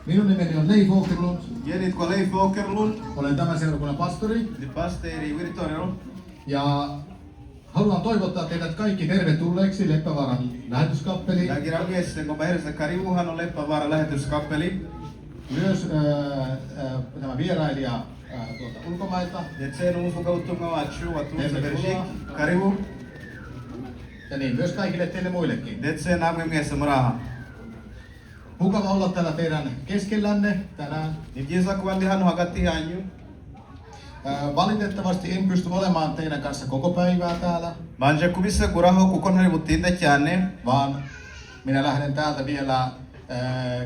Minun nimeni on Leif Åkerlund. Njye nitwa Leif Åkerlund, Olen tämän seurakunnan pastori ndi pasiteri w'iri torero. Ja haluan toivottaa teidät kaikki tervetulleeksi Leppävaaran lähetyskappeliin. Ndagira mwese ngo mbahereze karibu hano Leppävaara lähetyskappeli, Myös tämä vierailija tuolta ulkomailta. Ndetse n'umuvugabutumwa wacu waturutse Tervetuloa. Belgique, karibu, Ja niin myös kaikille teille muillekin. Ndetse namwe mwese muri aha. Mukava olla täällä teidän keskellänne tänään. Ni byiza kuba ndi hano hagati yanyu. Valitettavasti en pysty olemaan teidän kanssa koko päivää täällä, Mbanje kubiseguraho kuko ntari butinde cyane, vaan minä lähden täältä vielä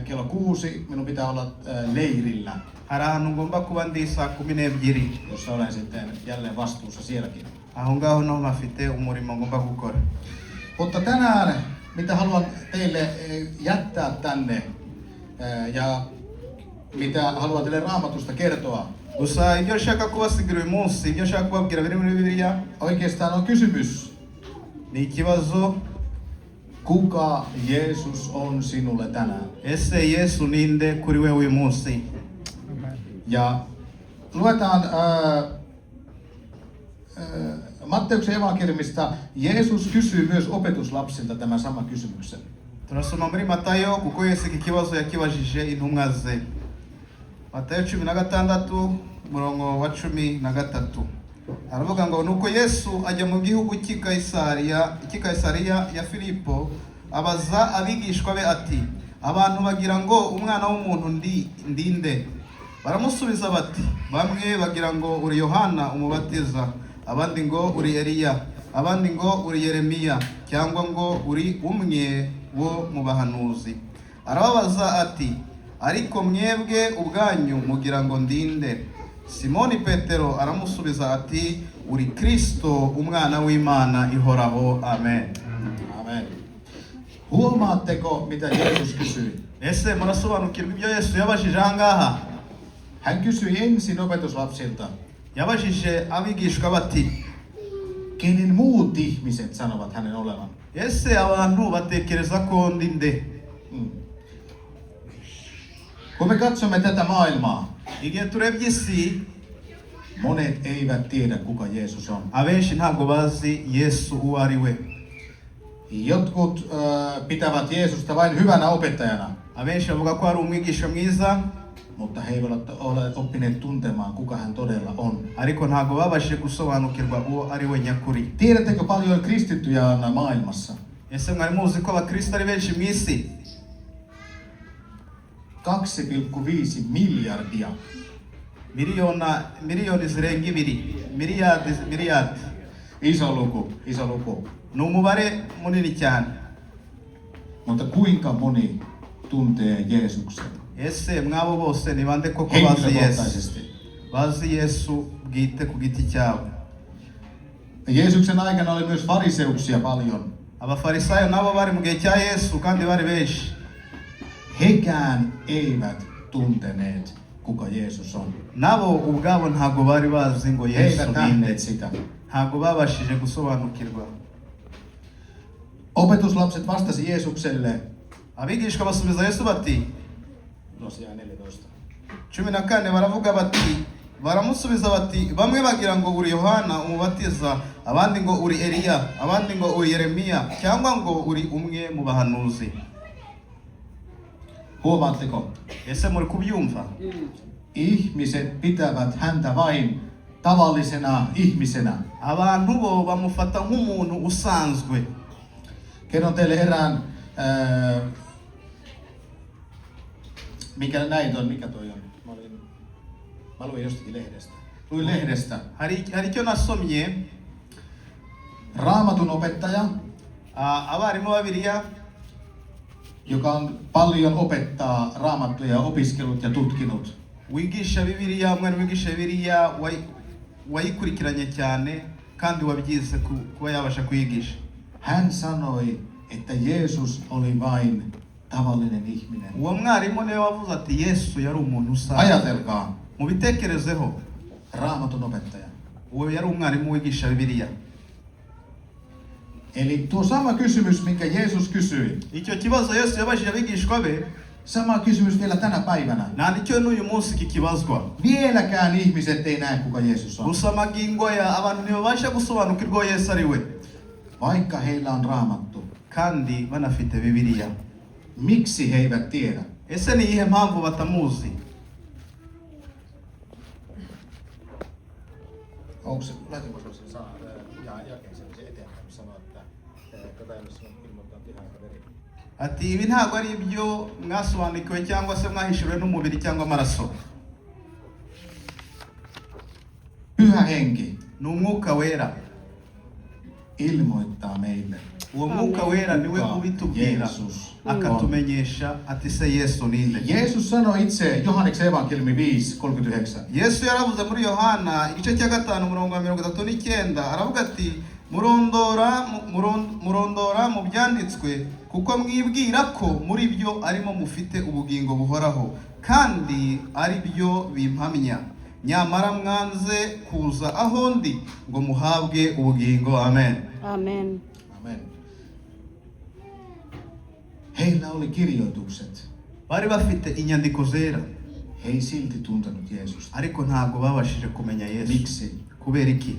kello 6. Minun pitää olla leirillä, hari ahantu ngomba kuba ndi saa 12, jossa olen sitten jälleen vastuussa sielläkin. Aho ngaho naho mpafite umurimo ngomba gukora. Mutta tänään, mitä haluan teille jättää tänne ja mitä haluan teille Raamatusta kertoa, Gusa ibyo nshaka kubasigira uyu munsi, ibyo nshaka kubabwira biri muri Bibiliya, oikeastaan on kysymys, ni ikibazo: kuka Jeesus on sinulle tänään? Ese Yesu ninde kuri we uyu munsi? Ja luetaan Matteuksen evankeliumista. Jeesus kysyy myös opetuslapsilta tämän saman kysymyksen. Turasoma muri Matayo kuko Yesu iki kibazo yakibajije intumwa ze. Matayo 16 umurongo wa 13 aravuga ngo: "Nuko Yesu ajya mu gihugu cy'i Kayisariya cy'i Kayisariya ya Filipo, abaza abigishwa be ati: 'Abantu bagira ngo umwana w'umuntu ndi ndinde?' Baramusubiza bati: 'Bamwe bagira ngo uri Yohana umubatiza, abandi ngo uri Eliya, abandi ngo uri Yeremiya, cyangwa ngo uri umwe wo mu bahanuzi.' Arababaza ati: 'Ariko mwebwe ubwanyu mugira ngo ndinde?' Simoni Petero aramusubiza ati: 'Uri Kristo, umwana w'Imana ihoraho.' Amen." Amen. Huomaatteko, mitä Jeesus kysyi? Ese murasobanukirwa ibyo Yesu yabajije aha ngaha? Hän kysyi ensin opetuslapsilta, Yabajije abigishwa bati: kenen muut ihmiset sanovat hänen olevan. "Ese abantu batekereza ko ndi nde?" Kun me katsomme tätä maailmaa, Igihe turebye isi, monet eivät tiedä, kuka Jeesus on. Abenshi ntabwo bazi Yesu uwo ari we. Jotkut pitävät Jeesusta vain hyvänä opettajana, Abenshi bavuga ko ari umwigisha mwiza, mutta he eivät ole oppineet tuntemaan, kuka hän todella on. Ariko ntabwo babashije gusobanukirwa uwo ari we nyakuri. Tiedättekö, paljon kristittyjä on maailmassa? Ese mwari muzi ko abakristo ari benshi mu isi? 2,5 miljardia. Miliyona miliyoni zirenga 2 miliyadi miliyadi. Iso luku, iso luku. Ni umubare munini cyane. Mutta kuinka moni tuntee Jeesuksen Ese mwabo bose ni bande koko bazi Yesu, henkilökohtaisesti? Bazi Yesu bwite ku giti cyabo? Jeesuksen aikana oli myös fariseuksia paljon. Abafarisayo nabo bari mu gihe cya Yesu kandi bari benshi. Hekään eivät tunteneet, kuka Jeesus on. Nabo ubwabo ntabwo bari bazi ngo He Yesu eivät ninde. nähneet sitä. Ntabwo babashije gusobanukirwa. Opetuslapset vastasi Jeesukselle, Abigishwa basubiza Yesu bati, no jae 14. 14 baravuga bati, baramusubiza bati: 'Bamwe bagira ngo uri Yohana umubatiza, abandi ngo uri Eliya, abandi ngo uri Yeremiya, cyangwa ngo uri umwe mu bahanuzi.'" Huomaatteko? Ese muri kubyumva? Ihmiset pitävät häntä vain tavallisena ihmisenä. Abantu bo bamufata nk'umuntu usanzwe. Kerron teille erään, mikä näin on, mikä toi on? Mä luin jostakin lehdestä. Luin lehdestä. Hari icyo nasomye. Raamatun opettaja, Ah, abarimu ba Bibiliya, joka on paljon opettaa raamattuja, opiskellut ja tutkinut. Wigisha Bibiliya, umwarimu wigisha Bibiliya wayikurikiranye cyane kandi wabyize kuba yabasha kuyigisha, Hän sanoi, että Jeesus oli vain tavallinen ihminen. Uwo mwarimu niwe wavuze ati Yesu yari umuntu usanzwe. Ajatelkaa, Mubitekerezeho. Raamatun opettaja. Uwo yari umwarimu wigisha Bibiliya. Eli tuo sama kysymys, minkä Jeesus kysyi, Icyo kibazo Yesu yabajije abigishwa be, Sama kysymys vielä tänä päivänä. Nta nicyo n'uyu munsi kikibazwa. Vieläkään ihmiset ei näe, kuka Jeesus on. Gusa magingo aya abantu ntibabasha gusobanukirwa uwo Yesu ari we. Vaikka heillä on raamattu. Kandi banafite Bibiliya. Miksi he eivät tiedä? Ese ni iyihe mpamvu batamuzi? Onko se, laitoinko sinulle sen sanan ja jakeen sen eteenpäin, missä sanoo, että tätä ei ole sinun ilmoittanut liha eikä veri. Ati ibi ntabwo ari ibyo mwasobanukiwe cyangwa se mwahishuriwe n'umubiri cyangwa amaraso. Pyhä Henki Ni umwuka wera. Ilmoittaa meille, Uwo mwuka wera niwe kuka ubitubwira, Jeesus on. akatumenyesha ati se Yesu ninde. Jeesus sanoi itse Johanneksen evankeliumi 5.39. Yesu yaravuze muri Yohana igice cya 5 umurongo wa 39, aravuga ati murondora murondora mu byanditswe kuko mwibwira ko muri byo arimo mufite ubugingo buhoraho, kandi ari byo bimpamya, nyamara mwanze kuza aho ndi ngo muhabwe ubugingo. Amen. Amen. Amen. Heillä oli kirjoitukset. Bari bafite inyandiko zera. He ei silti tuntenut Jeesusta. Ariko ntabwo babashije kumenya Yesu. Miksi? Kubera iki?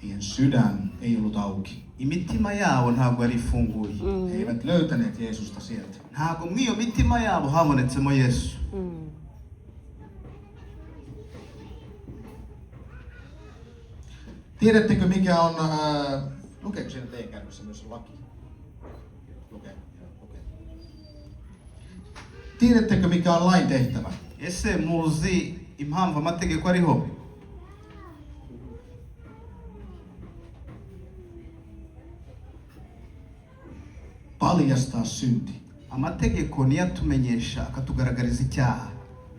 Heidän sydän ei ollut auki. Imitima yabo ntabwo yari ifunguye. He eivät löytäneet Jeesusta sieltä. Ntabwo muri iyo mitima yabo habonetsemo Yesu. Tiedättekö mikä on, lukeeko siinä teidän kärryssä myös laki? Lukee, joo, lukee. Tiedättekö mikä on lain tehtävä? Ese muzi impamvu amategeko ariho? Paljastaa synti. Amategeko niyo atumenyesha akatugaragariza icyaha.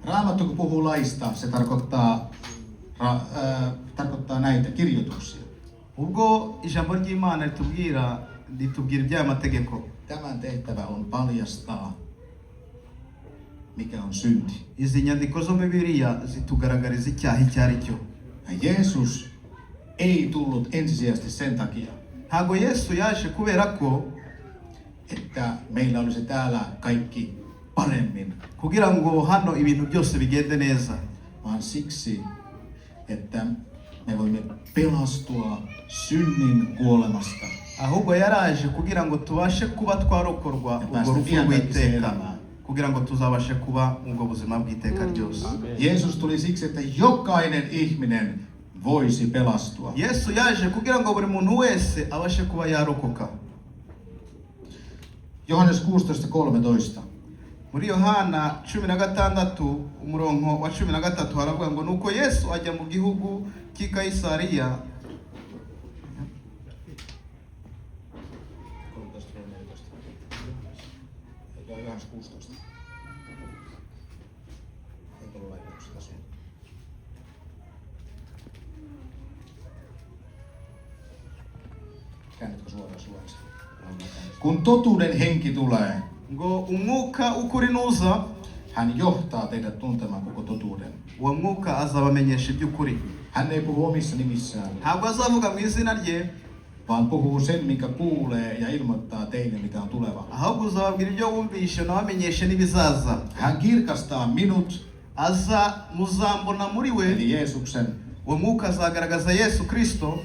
Raamattu kun puhuu laista, se tarkoittaa näitä kirjoituksia. Ubwo ijambo ry'Imana ritubwira iby'aya mategeko. Tämän tehtävä on paljastaa, mikä on synti. Izi nyandiko zo muri Bibiliya zitugaragariza icyaha icyo ari cyo. Ja Jeesus ei tullut ensisijaisesti sen takia, Ntabwo Yesu yaje kubera ko että meillä olisi täällä kaikki paremmin, kugira ngo hano ibintu byose bigende neza, vaan siksi, että me voimme pelastua synnin kuolemasta ahubwo yaraje kugira ngo tubashe kuba twarokorwa ja urwo päästä rupfu iankaikkiseen rw'iteka, elämään. Kugira ngo tuzabashe kuba ubwo buzima bw'iteka ryose. Jeesus tuli siksi, että jokainen ihminen voisi pelastua. Yesu yaje kugira ngo buri muntu wese abashe kuba yarokoka. Johannes 16.13. Muri Yohana 16 umurongo wa 13 haravuga ngo nuko Yesu ajya mu gihugu cy'i Kayisariya. 13.14. Johannes 16. Eikö ollut laittanut sitä sun? Käännätkö suoraan, jos luen sen? Kun totuuden henki tulee, Ngo umwuka w'ukuri nuza, hän johtaa teidät tuntemaan koko totuuden. Uwo mwuka azabamenyesha iby'ukuri. Hän ei puhu omissa nimissään, Ntabwo azavuga mu izina rye, vaan puhuu sen, minkä kuulee ja ilmoittaa teille, mitä on tuleva. Ahubwo uzababwira ibyo wumvishe unabamenyeshe n'ibizaza. Hän kirkastaa minut, Aza muzambona muri we, eli Jeesuksen, uwo mwuka azagaragaza Yesu Kristo,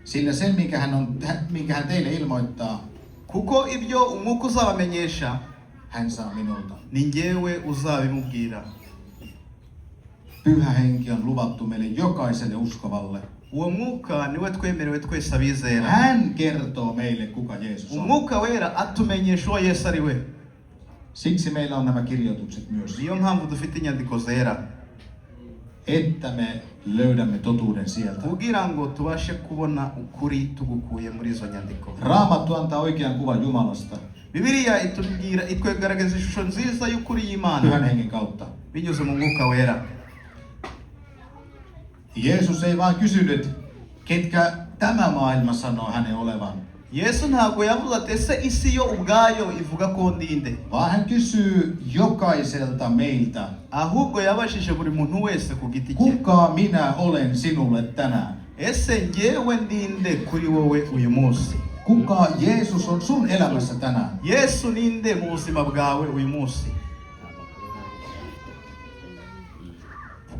sillä sen, minkä hän teille ilmoittaa, kuko ibyo umwuka uzabamenyesha hän saa minulta. Ni njyewe uzabimubwira. Pyhä henki on luvattu meille jokaiselle uskovalle. Uwo mwuka niwe twemerewe twese abizera. Hän kertoo meille, kuka Jeesus on. Umwuka wera atumenyesha uwo Yesu ari we. Siksi meillä on nämä kirjoitukset myös, Niyo mpamvu dufite inyandiko zera, että me löydämme totuuden sieltä. Kugira ngo tubashe kubona ukuri tugukuye muri izo nyandiko. Raamattu antaa oikean kuvan Jumalasta Bibiliya itubwira itwegaragaza ishusho nziza y'ukuri y'Imana pyhän hengen kautta. Binyuze mu mwuka wera. Jeesus ei vain kysynyt, ketkä tämä maailma sanoo hänen olevan, Yesu ntabwo yavuze ati ese isi yo ubwayo ivuga ko ndinde, vaan hän kysyy jokaiselta meiltä, ahubwo yabajije buri muntu wese ku giti cye, kuka minä olen sinulle tänään? Ese njyewe ndinde kuri wowe uyu munsi? Kuka Jeesus on sun elämässä tänään? Yesu ninde mu buzima bwawe uyu munsi?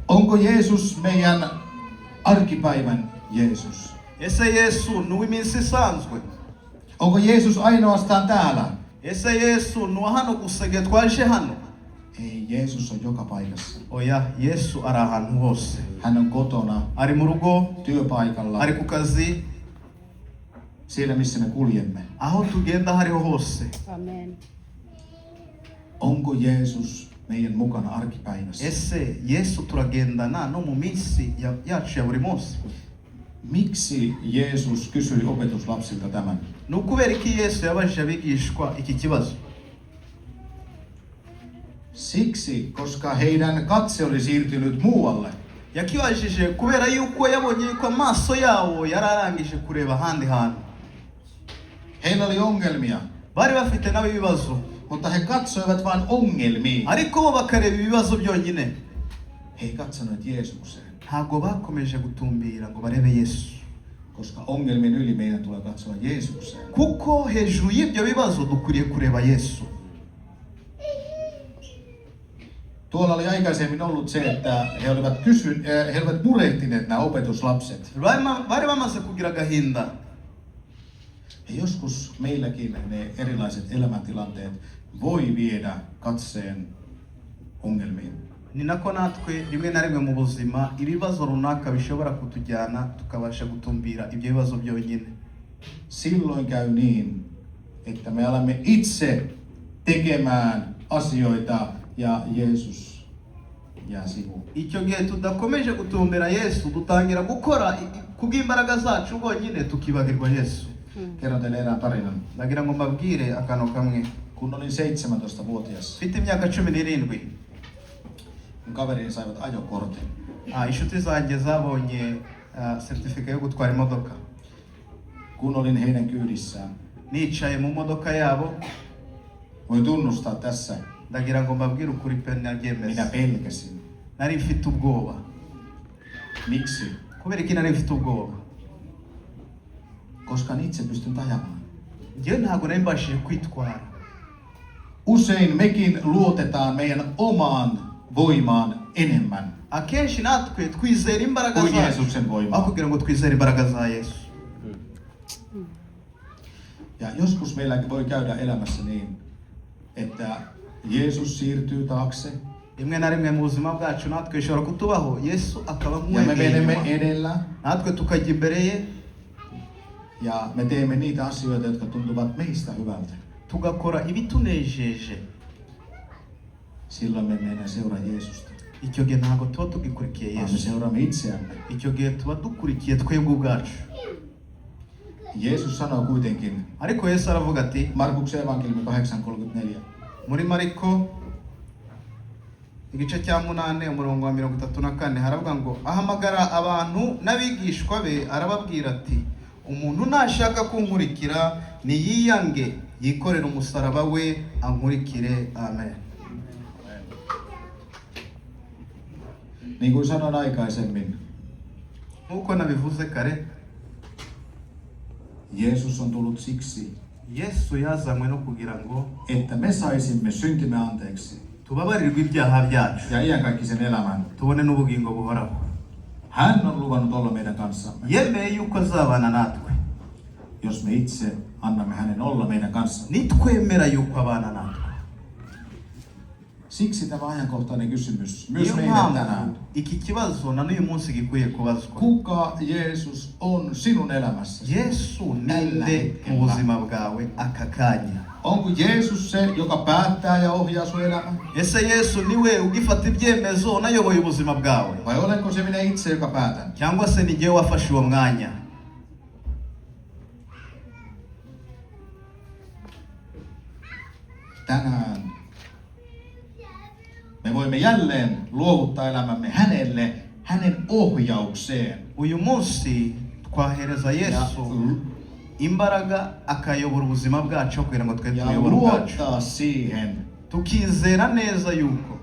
Onko Jeesus meidän arkipäivän Jeesus? Ese Yesu ni uw'iminsi isanzwe? Onko Jeesus ainoastaan täällä? Ese Yesu ni uwa hano gusa igihe twaje hano? Ei, Jeesus on joka paikassa. Oya, Yesu ari ahantu hose. Hän on kotona, Ari mu rugo, työpaikalla, ari ku kazi, siellä missä me kuljemme. Aho tugenda aho ariho hose. Amen. Onko Jeesus meidän mukana arkipäivässä? Ese Yesu turagendana no mu minsi yacu ya buri munsi? Miksi Jeesus kysyi opetuslapsilta tämän? Ni ukubera iki Yesu yabajije abigishwa iki kibazo? Siksi, koska heidän katse oli siirtynyt muualle. Yakibajije kubera yuko yabonye yuko amaso yabo yari arangije kureba ahandi hantu. Heillä oli ongelmia, Bari bafite nabo ibibazo, mutta he katsoivat vain ongelmiin. Ariko bo bakareba ibibazo byonyine. He ei katsoneet Jeesukseen, Ntabwo bakomeje gutumbira ngo barebe Yesu, koska ongelmien yli meidän tulee katsoa Jeesukseen. Kuko hejuru y'ibyo bibazo dukwiriye kureba Yesu. Tuolla oli aikaisemmin ollut se, että he olivat murehtineet nämä opetuslapset. Bari bamaze kugira agahinda. Ja joskus meilläkin ne erilaiset elämäntilanteet voi viedä katseen ongelmiin. Ni nako natwe rimwe na rimwe mu buzima ibibazo runaka bishobora kutujyana tukabasha gutumbira ibyo bibazo byonyine. Silloin käy niin, että me alamme itse tekemään asioita ja Jeesus jää sivuun. Icyo gihe tudakomeje gutumbira Yesu, dutangira gukora kubw'imbaraga zacu bonyine, tukibagirwa Yesu. Kerron teille erään tarinan. Ndagira ngo mbabwire akantu kamwe. Kun olin 17-vuotias, Mfite imyaka 17, mun kaverini saivat ajokortin. Inshuti zanjye zabonye seritifika yo gutwara imodoka. Kun olin heidän kyydissään, Nicaye mu modoka yabo, voin tunnustaa tässä, ndagira ngo mbabwire ukuri pe, minä nabyemeza, pelkäsin. Nari mfite ubwoba. Miksi? Kubera iki nari mfite ubwoba? Koska en itse pystynyt ajamaan. Njyewe ntabwo nari mbashije kwitwara. Usein mekin luotetaan meidän omaan voimaan enemmän Akenshi natwe twizera imbaraga kuin zacu Jeesuksen aho voimaa. kugira ngo twizere imbaraga za Yesu. Ja joskus meillä voi käydä elämässä niin, että Jeesus siirtyy taakse Rimwe na rimwe mu buzima bwacu natwe bishobora kutubaho, Yesu akaba ja me nk'uwegeye menemme inyuma, edellä natwe tukajya imbere ye, ja me teemme niitä asioita, jotka tuntuvat meistä hyvältä. Tugakora ibitunejeje. Silloin me emme enää seuraa Jeesusta, Icyo gihe ntabwo tuba tugikurikiye vaan me Yesu. Seuraamme itseämme. Icyo gihe tuba dukurikiye twebwe ubwacu. Jeesus sanoo kuitenkin Ariko Yesu aravuga ati, Markuksen evankeliumi 8.34. muri Mariko igice cya 8 umurongo wa 34, haravuga ngo ahamagara abantu n'abigishwa be, arababwira ati: "Umuntu nashaka kunkurikira niyiyange, yikorere umusaraba we, ankurikire." Amen. Niin kuin sanoin aikaisemmin, Nk'uko nabivuze kare, Jeesus on tullut siksi, Yesu yazanywe no kugira ngo että me saisimme syntimme anteeksi tubabarirwe ibyaha byacu, ja iankaikkisen elämän. Tubone n'ubugingo buhoraho. Hän on luvannut olla meidän kanssamme, Yemeye yuko azabana natwe, jos me itse annamme hänen olla meidän kanssamme. Nitwemera yuko abana natwe. Siksi tämä ajankohtainen kysymys myös Niyo meille mpamvu tänään. Iki kibazo na n'uyu munsi gikwiye kubazwa. Kuka Jeesus on sinun elämässäsi? Yesu ninde mu buzima bwawe aka kanya? Onko Jeesus se, joka päättää ja ohjaa sun elämän? Ese Yesu niwe ugifata ibyemezo unayoboye ubuzima bwawe, Vai olenko se minä itse, joka päätän? Cyangwa se ni jyewe wafashe uwo mwanya? Tänään me voimme jälleen luovuttaa elämämme hänelle, hänen ohjaukseen. Uyu munsi twahereza Ja, Yesu imbaraga akayobora ubuzima bwacu kugira ngo twe ja tuyobore ubwacu, luottaa siihen, tukizera neza yuko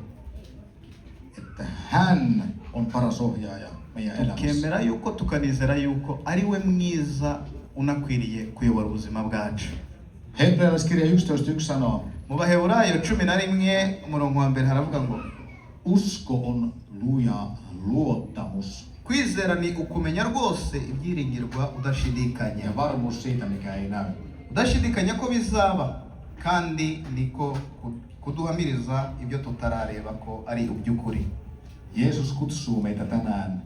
että hän on paras ohjaaja meidän elämässä. Tukemera yuko tukanizera yuko ari we mwiza unakwiriye kuyobora ubuzima bwacu. Hebrealaiskirja 11.1 sanoo, Mu Baheburayo 11 umurongo wa mbere haravuga ngo usko on luja luottamus kwizera ni ukumenya rwose ibyiringirwa udashidikanya, ja varmuus siitä, mikä ei näy. Udashidikanya ko bizaba, kandi niko kuduhamiriza ibyo tutarareba ko ari iby'ukuri. Jeesus kutsuu meitä tänään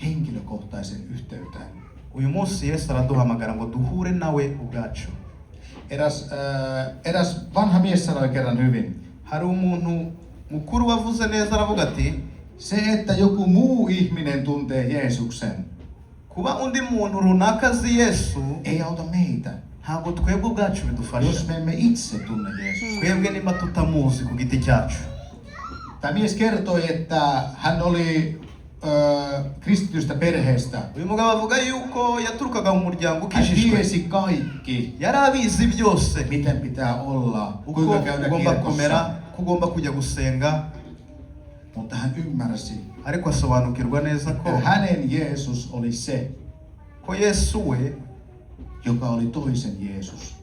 henkilökohtaiseen yhteyteen. Uyu munsi Yesu araduhamagara ngo duhure nawe ubwacu. Eräs vanha mies sanoi kerran hyvin. Hari umuntu mukuru wavuze neza aravuga ati Se, että joku muu ihminen tuntee Jeesuksen, kuba undi muntu runaka azi Yesu ei auta meitä, ntabwo twebwe ubwacu bidufasha jos me emme itse tunne Jeesusta. Twebwe niba tutamuzi ku giti cyacu. Tämä mies kertoi, että hän oli kristitystä perheestä. Uyu mugabo avuga yuko yaturukaga mu muryango Hän ukijijwe. tiesi kaikki, Yari abizi byose miten pitää olla, uko kuinka käydä ugomba kumera, kirkossa. ko ugomba kujya gusenga, Mutta hän ymmärsi, ariko asobanukirwa neza ko että hänen Jeesus oli se, ko Yesu we joka oli toisen Jeesus.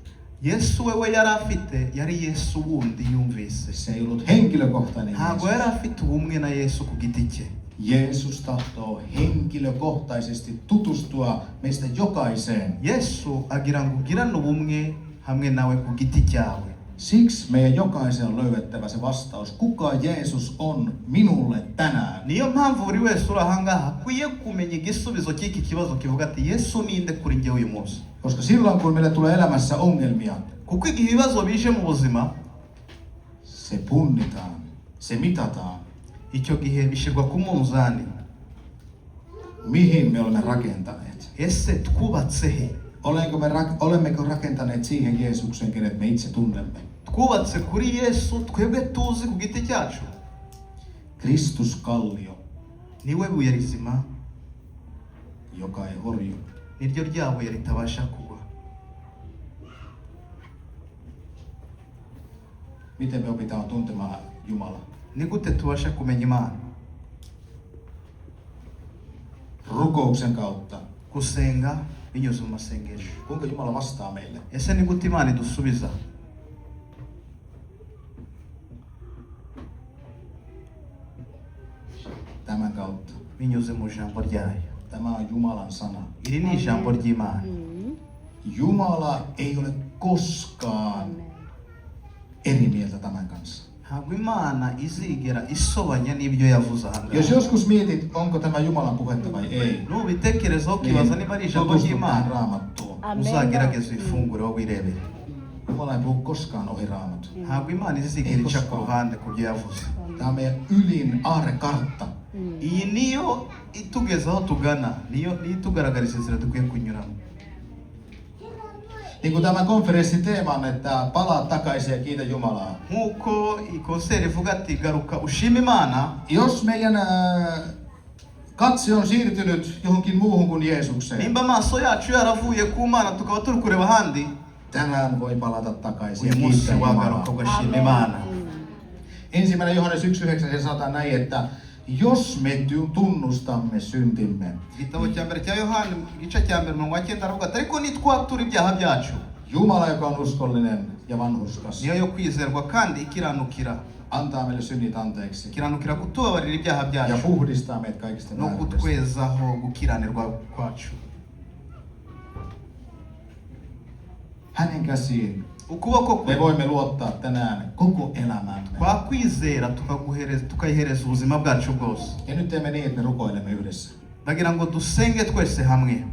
Yesu we yari afite yari Yesu wundi yumvise. Se ei ollut henkilökohtainen Ntabwo yari Jeesus. afite ubumwe na Yesu ku giti cye. Jeesus tahtoo henkilökohtaisesti tutustua meistä jokaiseen. Yesu agira ngo ugirane ubumwe hamwe nawe ku giti cyawe. Siksi meidän jokaisen on löydettävä se vastaus, kuka Jeesus on minulle tänään. Niyo mpamvu buri wese uri ahangaha akwiye kumenya igisubizo cy'iki kibazo kivuga ati Yesu ninde kuri njyewe uyu munsi? Koska silloin kun meille tulee elämässä ongelmia, Kuko igihe ibibazo bije mu buzima, se punnitaan, se mitataan, icyo gihe bishyirwa ku munzani. Mihin me olemme rakentaneet. Ese twubatse he? Olemmeko rakentaneet siihen Jeesuksen, kenet me itse tunnemme? Twubatse kuri Yesu twebwe tuzi ku giti cyacu? Kristus kallio, Niwe buye rizima, joka ei horju. Niryo rya buye ritabasha kugwa. Miten me opitaan tuntemaan Jumala? Ni gute tubasha kumenya Imana? Rukouksen kautta. Gusenga binyuze mu masengesho. Kuinka Jumala vastaa meille? Ese ni gute Imana idusubiza? Tämän kautta. Binyuze mu ijambo ryayo. Tämä on Jumalan sana. Iri ni ijambo ry'Imana. Jumala ei ole koskaan eri mieltä tämän kanssa. Ntabwo Imana izigera isobanya n'ibyo yavuze aha Jos ngaha. joskus mietit, onko tämä Jumalan puhetta vai ei, Nubitekerezaho ukibaza niba ari ijambo tutustu tähän ry'Imana, Raamattuun. uzagerageze uyifungure wowe wirebere. Jumala ei puhu koskaan ohi Raamatun. Ntabwo Imana izigera ica ku ruhande ku byo yavuze. Tämä on meidän ylin aarrekartta. Iyi niyo itugeza aho tugana, niyo itugaragariza inzira dukwiye kunyuramo. Niin kuin tämän konferenssin teema on, että palaa takaisin ja kiitä Jumalaa. Nk'uko iyi konseri ivuga ati garuka ushime Imana. Jos meidän katse on siirtynyt johonkin muuhun kuin Jeesukseen, Nimba amaso yacu yaravuye ku Mana tukaba turi kureba ahandi, tänään voi palata takaisin ja uyu munsi kiittää wagaruka Jumalaa. ugashima Imana. Ensimmäinen Johannes 1.9 siellä sanotaan näin, että jos me tunnustamme syntimme, Igitabo cya mbere cya Yohani igice cya mbere umurongo wa cyenda aravuga ati ariko nitwatura ibyaha byacu, Jumala, joka on uskollinen ja vanhurskas, niyo yo kwizerwa kandi ikiranukira, antaa meille synnit anteeksi ikiranukira kutubabarira ibyaha ja byacu puhdistaa meidät kaikista no vääryydestä. kutwezaho gukiranirwa kwacu. Hänen käsiin Ukuboko me kwe voimme luottaa tänään koko elämämme. twakwizera tukaguhereza tukayihereza ubuzima bwacu bwose. Ja nyt teemme niin, että me rukoilemme yhdessä. Ndagira ngo dusenge twese hamwe.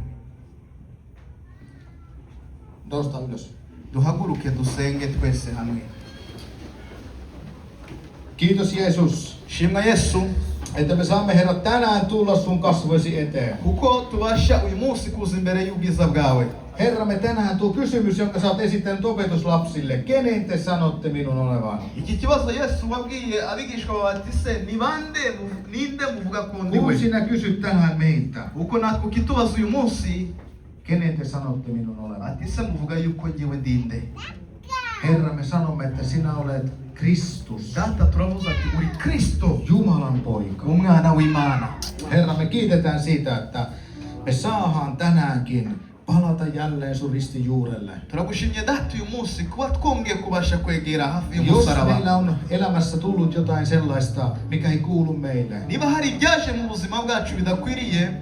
Noustaan ylös. Duhaguruke dusenge twese hamwe. Kiitos Jeesus, Shimwa Yesu, että me saamme Herra tänään tulla sun kasvoisi eteen. Kuko tubasha uyu munsi kuza imbere y'ubwiza bwawe. Herra, me tänään tuo kysymys, jonka sä oot esittänyt opetuslapsille. Kenen te sanotte minun olevan? Iki kibazo Yesu wabwiye abigishwa bawe ati se ni bande ninde muvuga ko ndi Kun we? sinä kysyt tänään meiltä, Kuko natwe ukitubaza uyu munsi kenen te sanotte minun olevan? ati se muvuga yuko njyewe ndinde? Herra, me sanomme, että sinä olet Kristus, Data turavuze ati uri Kristo, Jumalan poika. umwana w'Imana. Herra, me kiitetään siitä, että me saadaan tänäänkin Palata jälleen sun ristin juurelle. Turagushimye Data uyu munsi kuba twongeye kubasha kwegera hafi Jos y'umusaraba. meillä on elämässä tullut jotain sellaista, mikä ei kuulu meille. Niba hari ibyaje mu buzima bwacu bidakwiriye,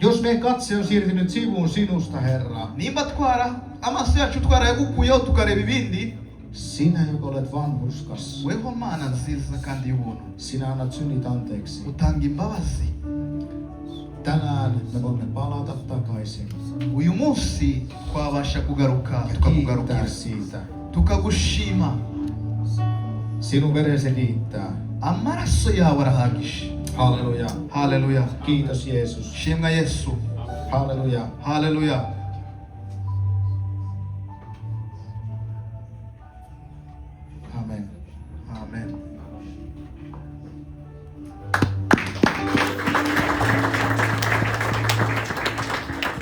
Jos meidän katse on siirtynyt sivuun sinusta, Herra. Nimba twara amaso yacu twarayagukuyeho tukareba ibindi, Sinä, joka olet vanhurskas, weho Mana nziza kandi y'ubuntu, sinä annat synnit anteeksi. Utanga imbabazi. Tänään me voimme palata takaisin Uyu munsi twabasha kugaruka, ja kiittää tukakugarukira, siitä. tukagushima. Sinun veresi riittää. Amaraso yawe arahagije. Halleluja. Haleluya. Kiitos, Jeesus. Shimwa Yesu. Halleluja. Haleluya.